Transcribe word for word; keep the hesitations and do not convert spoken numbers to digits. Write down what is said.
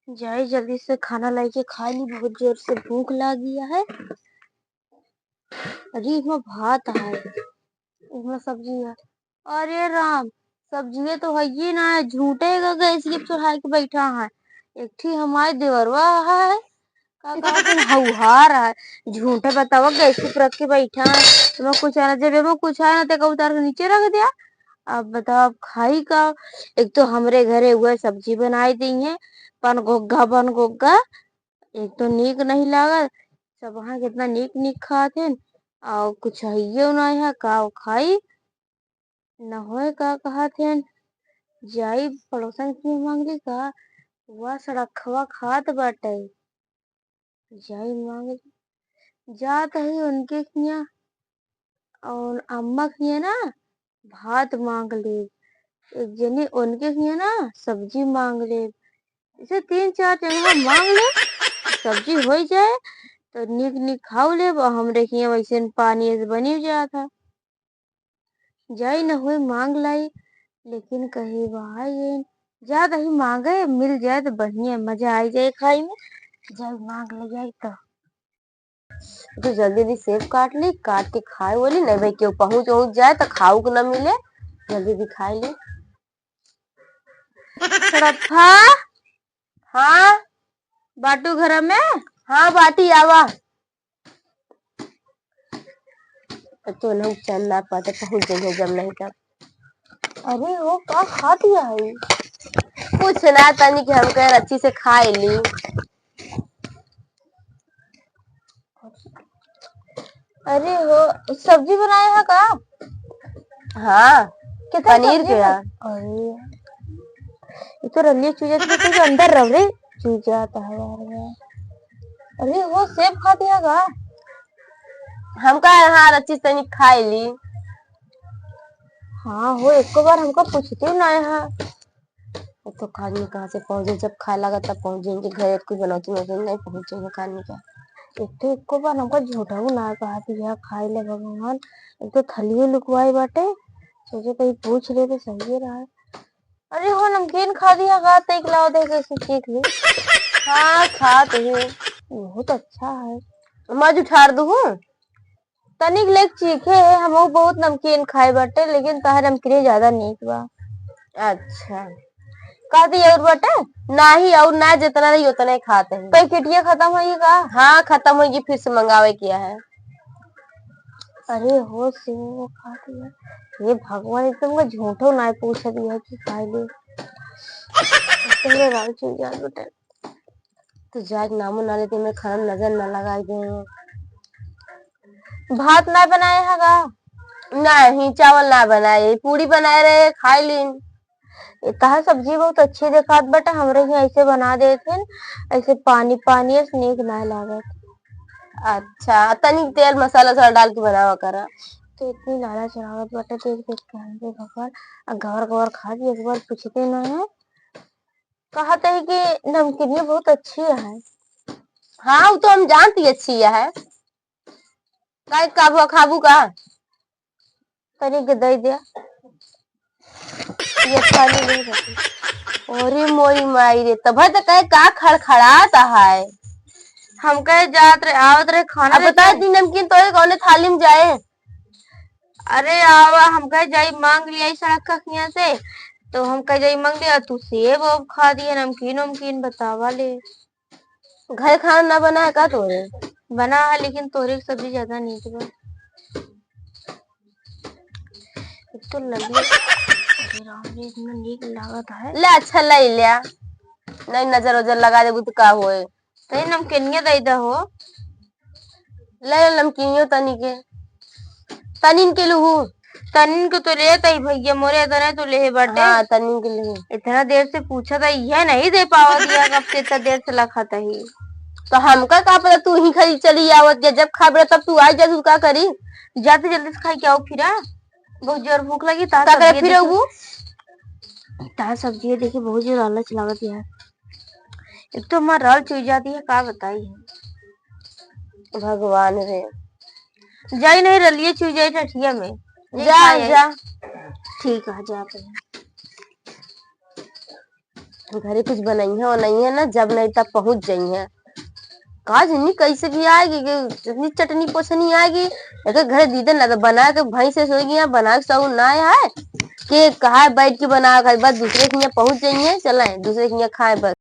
जाई जल्दी से खाना लाइके खाई ली, बहुत जोर से भूख लागी है। अरे, इसमें भात है, इसमें सब्जी है। अरे राम, सब्जिये तो हइये ना है, झूठे का गैस के चढ़ाई के बैठा है। एक ठी हमारे देवरवा है, का कहत हैं, हौहार है, झूठे बतावा गैस पे रख के बैठा है। तुम्हें कुछ आना, जब एमे कुछ आए ना, तेका उतार के नीचे रख दिया। अब बताओ, अब खाई का? एक तो हमरे घरे हुआ सब्जी बनाई दी है, पन गोग्गा, पन गोग्गा, एक तो नीक नहीं लागत, सब वहाँ कितना नीक नीक खात हैं, और कुछ हइये ना है, का खाई? न होए का कहत हैं, जाई पड़ोसन की मांग ली का, वह सड़खवा खात बाटे, जाई मांग ली। जात ही उनके हियाँ, और अम्मा के हियाँ ना भात मांग लेब, एक जनी उनके हियाँ ना सब्जी मांग लेब। इसे तीन चार जगह मांग लेब, सब्जी होइ जाए तो नीक नीक खाऊ लेब, और हमरे हियाँ वैसे पानी ऐसे बनी जात है। जाई न होए मांग लाई, लेकिन कहे भाई ये जा दही मांगे, मिल जाए तो बढ़िया, मजा आई जाए खाई में। जाई मांग ले जाई तो। तू जल्दी जल्दी सेब काट ली, काट के खाए वाली, नहीं भाई केहू पहुँच वहुँच जाए तो खाऊ के न मिले। जल्दी जल्दी खाए ली। सड़फा। हाँ। बाटू घर में? हाँ बाटी, आवा। तो ना चल ना पाते, पहुँच जाइए जब नहीं तब। अरे वो का खा दिया है? कुछ ना, तनी के हम कह अच्छी से खाए ली। अरे हो, सब्जी बनाए है का? हाँ, कितना पनीर सब्जी के बन-, है। अरे, ये तो रलिए चूजा से तो अंदर रह रे, चूजा तो है यार। अरे वो सेब खा दिया का? हमका यहाँ रच्ची तनी खाई ली। हाँ हो, एको बार हमका पूछते ना है। वो तो खानी कहाँ से पहुँचे, जब खाए लगा तब पहुँच जाएंगे घर, कुछ बनौती में नहीं पहुँचेंगे खाने का। एक तो एको बार हमका झूठा ना कहा दिया खाए ले भगवान, एक तो थलियो लुकवाए बाटे, सोचे कहीं पूछ ले तो सही रहा। अरे हो नमकीन खा दिया का, तेक लाओ दे कैसे चीख ली। हाँ खात ही। बहुत अच्छा है। मज उठार दू हूँ। तनिक लेक चीखे है, हमहू बहुत नमकीन खाए बाटे, लेकिन तहार नमकीन ज्यादा नीक बा। अच्छा। का दी और बाटे? नाही, और ना, जितना रही उतना ही खाते हैं। पैकेटिया खत्म होई का? हाँ, खत्म होई, फिर से मंगावे किया है। अरे हो से वो खा दिया। ये भगवान, एकदम का झूठो ना पूछ दिया कि खाए ले। तुमने राल चीज जान बेटा। तो जाए के नामो ना लेते, मैं खाना में नजर ना लगाई दे। भात ना बनाए है का? नहीं, चावल ना बनाए, पूरी बनाए रहे, खाई लीन। ये तहार सब्जी बहुत अच्छी देखात बटे, हमरे यहाँ ऐसे बना देत हैं, ऐसे पानी पानी, ऐसे नीक ना लागत। अच्छा, तनिक तेल मसाला उसाला डाल के बनावा करा। तो इतनी लालच लागत बटे, देख देख के हमके भगवान, आ गवर गवर खा दी, एक बार पूछते ना है। कहत है कि नमकीनिया बहुत अच्छी है। हाँ, वो तो हम जानती अच्छी है। काहे का भुआ खाबू का? तनी के दे दे। ये खाली नहीं रहती। अरे मोरी माई रे, तब तो कहे का खड़खड़ात है। हम कहे जात रहे, आवत रहे खाना अब लेके। बता दी नमकीन तो कौने थाली में जाए? अरे आवा, हम कहे जाई मांग लिया सड़क का खिया से, तो हम कहे जाई मांग लिया, तू सेब ओब खा दिया, नमकीन उमकीन बतावा ले। घर खाना ना बना है का तोरे? बना है, लेकिन तोरे के सब्जी ज्यादा नीक बा। एक तो लगी, अरे राम रे, इतना नीक लागत है। ले अच्छा ले लिया, नहीं नजर उजर लगा देबू तो का होए? तनी नमकीनिया दे दे हो। ले ले नमकीनियो तनी के। तनिन के लूहू। तनिन के तो लेत ही भैया, मोरे इतने तो लेहे बाटे। हाँ, तनिन के लूहू। इतना देर से पूछा था, यह नहीं दे पावा दिया, कब से इतना देर से लखा था ही। तो हमका का पता, तू ही खाली चली आवत या जब खाबे तब तू आई जा, तू का करी? जाते जल्दी से खाई के आओ फिरा। बहुत जोर भूख लगी, ता का करे सब्जी फिर देखी। ऊ? ता सब्जी देखी, बहुत जोर लालच लागत यार। एक तो हमार राल चुई जाती है, का बताई है। भगवान रे। जाई नहीं रलिए चुई जाई टठिया में। जा, जा। ठीक है, जाते हैं। घरे कुछ बनइहे वनइहे ना, जब नहीं तब पहुँच जइहे। का जनी कैसे भी आएगी कि इतनी चटनी पोछनी आएगी। एक घरे दीदे ना तो बना के भैंस से सोएगी, यहाँ बना के सऊ ना है कि कहा बैठ के बना खाए, बस दूसरे के यहाँ पहुँच जाइए, चले दूसरे के यहाँ खाए बस।